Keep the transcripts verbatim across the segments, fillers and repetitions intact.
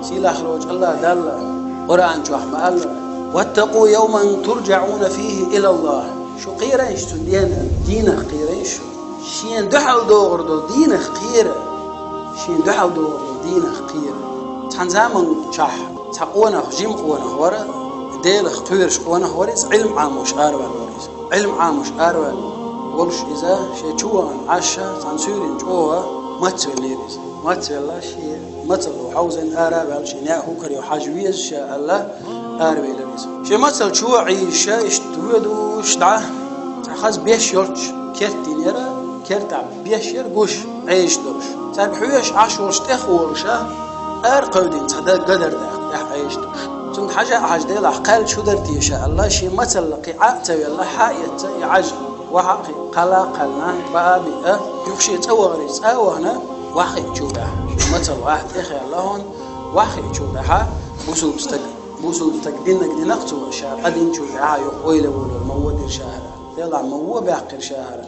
Сийлахь волчу Аллах Далла Къуръан чохь ма-аллара: «واتقوا يوما ترجعون فيه إلى الله». Шу кхерайша цу дена, дийнах кхерайша. Шен дуьхьал догӀур долу дийнах кхера. Шен дуьхьал догӀур долу дийнах кхера. Цхьана заманчохь цхьа къонах, жима къонах вара, Делах кхоьруш къонах вара иза, Ӏилма Ӏамош араваьлла вара иза. Ӏилма Ӏамош араваьлла волуш иза, шен чу вахана Ӏаш, цхьана суьйранна чӀогӀа мацвеллера иза. Мацвелла, шен мацалло хьовзийна ара а ваьлла, шен неӀ хӀокхуьнга хьажа веза ша аьлла, аравелира иза. Шен мацалла чу а Ӏийша, иштта воьдуш дӀа, цхьа хаза беш йолчу керт динера, кертахь беш яра гуш, Ӏежаш долуш. Цаьрга хьоьжуш Ӏаш волуш тӀех волуша, ара кхевдина цхьа дан гадар даьхна, тӀехь Ӏежаш долуш. Цунна хьажа а хьажа, делахь кхаьллича хӀун дара теша аьлла, шен мацалла кхин Ӏа а ца велла, хьа а эцна, и Ӏаж ваха а кхин кхалла а кхаьллина, баа а биъна, юха шен цӀа вахарий цӀа а вахана, ваха хиъча ву баьхьа. Шен мацалла ваха тӀехъяьлла хьуна, ваха хиъча ву баьхьа, бусулба стаг. Бусулба стаг диннаг динах цо ша къа динчул тӀаьхьа юха ойла волур ма ву дира ша хӀара. Делахь ма ву баьккхира ша хӀара.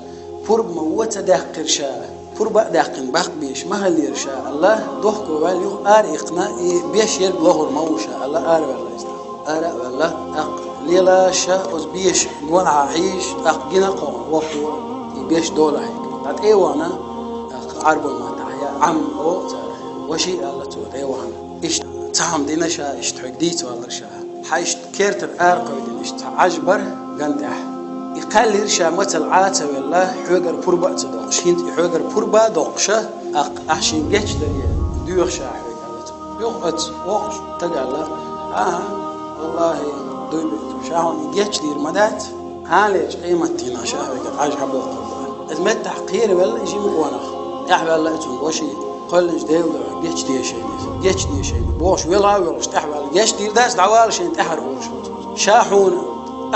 Пурба ма ву ца даьккхира ша. Пурба а даьккхина баккха беш ма хиллера ша аьлла, дохко ваьлла юха ара иккхина, и беш ерг лохур ма ву ша аьлла, ара ваьлла иза. Ара а ваьлла, тӀаккха лела ша оцу беша гонахьа хьийзаш, тӀаккха гина кхо воккхо, и беш долахь. ДӀа тӀе а вахана, тӀаккха Ӏарбойн маттахь я Ӏам олу цара. Ваши аьлла цо тӀе а вахана. Иштта цхьа хӀума дина ша, иштта хьоьга дийца валлара ша. Хьан иштта кертара ара кхевдина, иштта цхьа Ӏаж бара ган тӀехь. И кхаьллира ша мацалла Ӏа а ца велла, хьоьгара пурба а ца доккхуш, хӀинца и хьоьгара пурба а доккхуша, тӀаккха ахь шен гечдаре доьху ша хьоьга аьлла цо. Юха оцу воккхачу стага аьлла: «ХӀан-хӀа, валлахӀи, дуй буьйцу, ша хьуна и гечдийр ма дац, хьалечу къематдийнахь ша хьоьгара Ӏаж хьабоккхур бу». Иза меттахь кхеравелла и жима къонах. ТӀаьхьаваьлла и цунна ваши, кхоьллинчу Делан дуьхьа гечде шайна иза, гечде шайна, бохуш, велха а воьлхуш тӀаьхьаваьлла, гечдийр дац, дӀавала шайна тӀаьхьара олуш ву цо. Ша хьуна,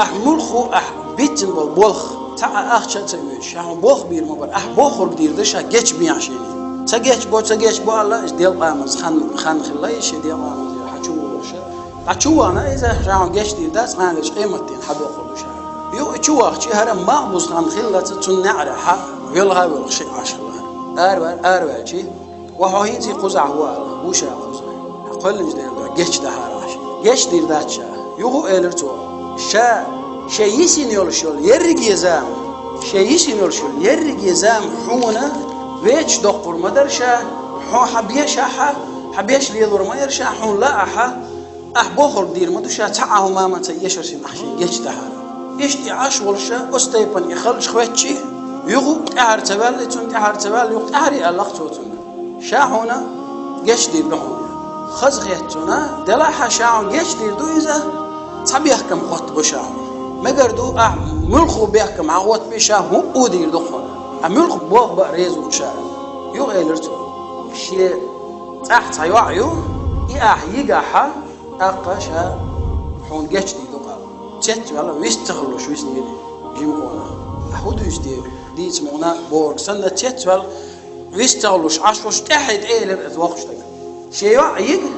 ахь муьлхха ахь бицина болу болх, цхьа а ахча а ца оьцуш, ша хьуна болх бийр ма бара, ахь бохург дийр ду ша, гечбехьа шайна. Ца гечбо, ца гечбо аьлла, иза делкъамаза хан, хан хилла, иза шен делкъамаза хьан чу вогӀуша. Ткъа чу вахана иза, ша хьуна гечдийр дац, къаьначу къематдийнахь хьабоккхур ду ша. Юха и чу вахча, хӀара малхбуза хан хиллалца цунна неӀарехь, велха а воьлхуш шиъ Ӏаш хилла хӀара. Араваьлла, араваьлча, ва хьо хӀинца и кхузахь ву аьлла, ву ша кхузахь. Кхоьллинчу Делан дуьхьа гечдахьара ахь шайна. Гечдийр дац ша. Юха а элира цо: «Ша, шен йисина йолуш йолу ерриге зама, шен йисина йолуш йолу ерриге зама хьуна веча доккхур ма дара ша, хьо хьан бешахь, хьан беш лелор ма яра ша, хьуна лаахь, ахь бохург дийр ма ду ша, цхьа а хӀума ма ца эшар шайна ахь шайна гечдахьара». Иштта и Ӏаш волуша, оцу тайпана и халча хӀоьттича, юха а тӀаьхьара ца ваьлла, и цунна тӀаьхьара ца ваьлла, юха тӀаьхьара аьлла-кх цо цунна: «Ша хьуна гечдийр ду хьуна. Хазахетта цунна, делахь а ша хьуна гечдийр ду иза, цхьа бехкам хӀоттабо ша хьуна. Мегар ду, ахь муьлхха бехкам хьан хӀоттабе, ша хӀуъа а дийр ду хьуна. Ахь муьлхха болх бан реза ву ша». Юха элира цо: «Шен цӀахь цхьа йоӀ ю, и ахь йигахь, тӀаккха ша хьуна гечдийр ду-кх», — аьлла. Цецваьлла, вист ца хуьлуш виснера жима къонах. Ахь хӀун дуьйцу те, дийца ма ву бохург санна, цецваьлла, вист ца хуьлуш Ӏаш волуш тӀаьхье тӀе элира иза воккхачу стага: «Шен йоӀ йига,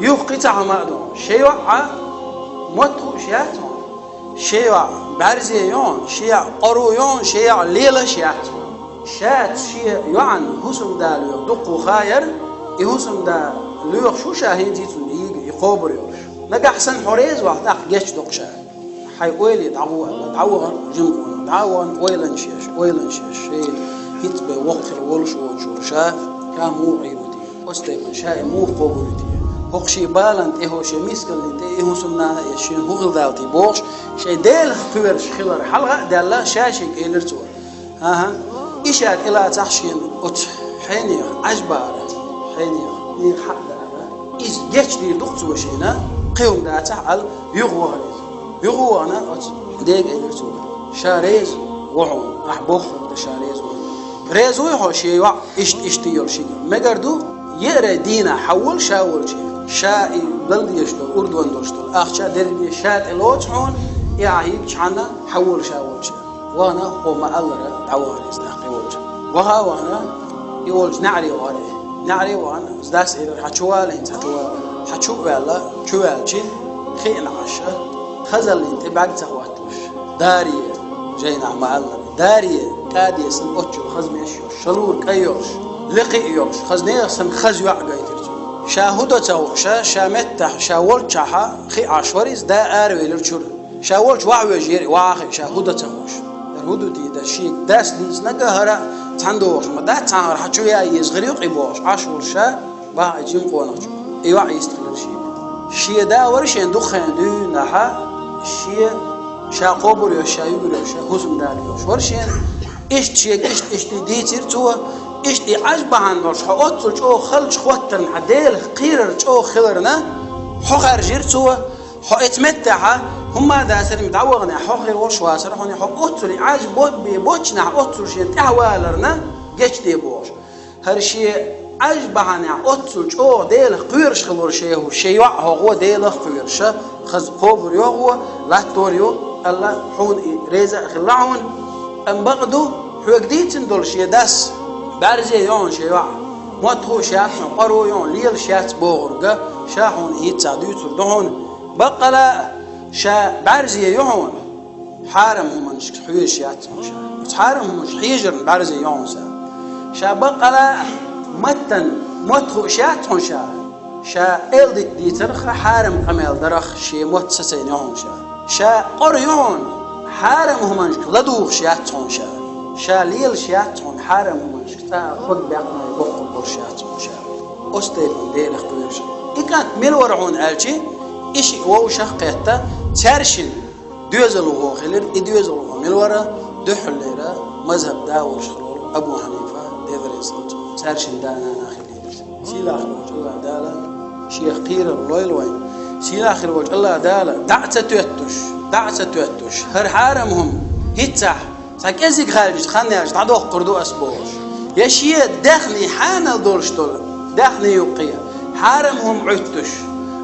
юха кхин цхьа хӀума а ду хьуна. Шен йоӀ а мотт хууш яц хьуна. Шен йоӀ бӀаьрзе ю хьуна, шен йоӀ къора ю хьуна, шен йоӀ лелаш яц хьуна. Ша шен йоӀана хӀусамда лоьху дуккха хан яра, и хӀусамда лоьхуш ву ша хӀинца цунна йига, и кхобур йолуш. Нагахь санна хьо реза вахь, тӀаккха гечдо-кх ша». Хьайн ойла дӀагӀо аьлла, дӀавахана жима къонах, дӀавахана ойланаш еш, ойланаш еш, шен хӀинца бен воккха хила волуш воцуш вара ша, ша муха Ӏийр ву те, оцу тайпана ша и муха кхобур ву те, хӀокху шен баланна тӀе, хӀокху шен мискаллина тӀе и хӀусамнана а эцна шена хӀун хила дала те бохуш, шайн Делах кхоьруш хилар хьалха а даьлла, ша шега элира цо: «ХӀан-хӀа, и ша тӀелацахь шена оцу хьенех Ӏаж бахьара, хьенех, нера хьа а дахьара, иза гечдийр ду-кх цо шена, кхин хӀума дацахь», — аьлла, юха вахара иза. Юха а вахана, оцу дега элира цо: «Ша реза ву хьуна, ахь бохург дан ша реза ву хьуна. Реза вуй хьо шен йоӀ иштта-иштта йолуш йига? Мегар ду, еарай дийнахь хьан вола ша волчу, ша и лала дезаш долу, урдон долуш долу ахча дерриге ша тӀе лоцу хьуна, и ахь йигчхьана хьан вола ша волчу». Вахана, хӀокхо ма-аллара, дӀавахара иза тӀаккха и волчу. Ваха а вахана, и волчу неӀаре вахара. НеӀаре а вахана, иза дас элира: «Хьан чу вала хӀинца, хьан чу вала». Хьан чу а ваьлла, чу ваьлча, хиъна Ӏаш, хазаллина тӀе бӀаьрг ца хӀотталуш, даре, жайнахь ма-аллара, даре, кӀаде санна оццул хаза меш йолуш, шалура кӀай йолуш, лекха а йолуш, хаза нехан санна хаза йоӀ гайтира цунна. Ша хӀу до ца хууш, ша меттахь, ша волччахьа хи Ӏаш вара иза, да аравелира чуьра. Ша волчу ваха вежа яра и ваха хи, ша хӀу до ца хууш. ХӀара хӀу ду те дан шега дас дийцинарг а хӀара цхьаьна догӀуш ма дац, цхьанхьара хьан чу яа еза хир ю-кх и бохуш, Ӏаш волуш ша, баха и жима къонахчу. И йоӀ йистхилира шега. Шен да вара шен дукха хенахь дуьйна нахьа, шен ша кхобур йош, ша югур йош, ша хӀусамда лелаш вара шен. Иштта шега, иштта, иштта дийцира цо, иштта и Ӏаж бахьана долуш, хьо оццул чӀогӀа халчу хӀоттарна, хьан Делах кхерар чӀогӀа хиларна, хьо хаьржира цо, хьо эца меттехьа, хӀумма а дацара, дӀаваханехь, хьо хир волуш вацара хьуна, хьо оццул и Ӏаж бо-, бе-, бочнахь, оццул шен тӀаьхьаваларна, гечде бохуш. ХӀара шен Ӏаж бахьанехь оццул чӀогӀа Делах кхоьруш хилла вара шен хӀу, шен йоӀ хьо гӀо Делах кхоьруша, хаза кхобур йо гӀо, латтор ю, Алла хьуна и реза а хилла хьуна. Амма бакъ ду, хьоьга дийцина долу шен дас, бӀаьрзе ю хьуна шен йоӀ, мотт хууш яц хьуна, къоро ю хьуна, лелаш яц бохург а, ша хьуна хӀинццехь дуьйцур ду хьуна. Баккъала а, ша бӀаьрзе ю хьуна. Хьарам хӀуманашка хьоьжуш яц хьуна ша. Оцу хьарам хӀуманашка хьежарна бӀаьрзе ю хьуна ша. Ша баккъала а маттан мотт хууш яц хьуна ша. Ша эл дита дийцарх а, хьарам къамел дарх а шен мотт сацийна ю хьуна ша. Ша къора ю хьуна, хьарам хӀуманашка ладугӀуш яц хьуна ша. Ша лелаш яц хьуна хьарам хӀуманашка, цкъа а хӀорг баьккхина боккхур болуш яц хьуна ша. Оцу тайпана Делах кхоьруш. И кӀант мила вара хьуна аьлча, и шиъ вовшах а кхетта, цаьршинна доьзалхо хилира, и доьзалхо мила вара, дуьххьарлера мазхӀаб да волуш хилла волу Абу Хьанифа, Дела реза хуьлда цунна. Цаьршинна да-нана хилира иза. Сийлахь хилла волчу АллахӀ Дала шех кхерар лойла вайна. Сийлахь хилла волчу АллахӀ Дала дӀа а ца тоьттуш, дӀа а ца тоьттуш, хӀара хьарам хӀума хӀинццехь цхьа кӀезиг хаьлча, хан яьлча дӀадоккхур ду ас бохуш. Я шен даьхний хьанал долуш долу, даьхний юккъе хьарам хӀума Ӏуьттуш.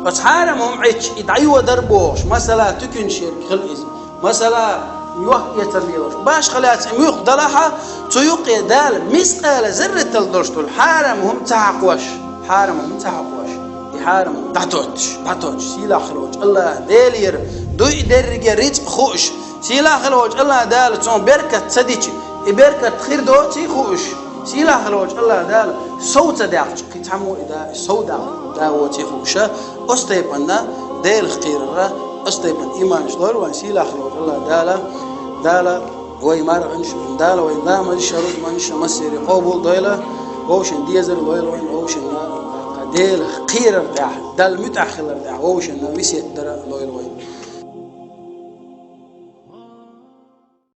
Оцу хьарам хӀума Ӏуьттуш, и дӀайодар бохуш, масала, туьканаш ерг хила иза. Масала, йохк-эцар лелош. Башха лаьцна и муьлхха далахь а, цу юккъе Дала мискъала зарратал долуш долу хьарам хӀума ца хьакхош, хьарам хӀума ца хьакхош. И хьарам хӀума дӀатоттуш, дӀатоттуш, сийлахь хилла волчу АллахӀ Делера дуй дерриге рицкъ хууш, сийлахь хилла волчу АллахӀ Дала цунна беркат ца дича, и беркат хир доций хууш, сийлахь хилла волчу АллахӀ Дала сов ца даьккхича, кхин цхьаммо и да, и сов даккха да воций хууша, оцу тайпана Делах кхерара, оцу тайпана ийманаш лойла вайн, сийлахь хилла волчу АллахӀ Дала, Дала вай марханаш, Дала вай ламазаш, рузбанаш, массери къобал дойла, вовшийн дезар лойла вайн, вовшийн Делах кхерар тӀехь, Далла муьтӀахь хилар тӀехь, вовшийн весет дара лойла вайн.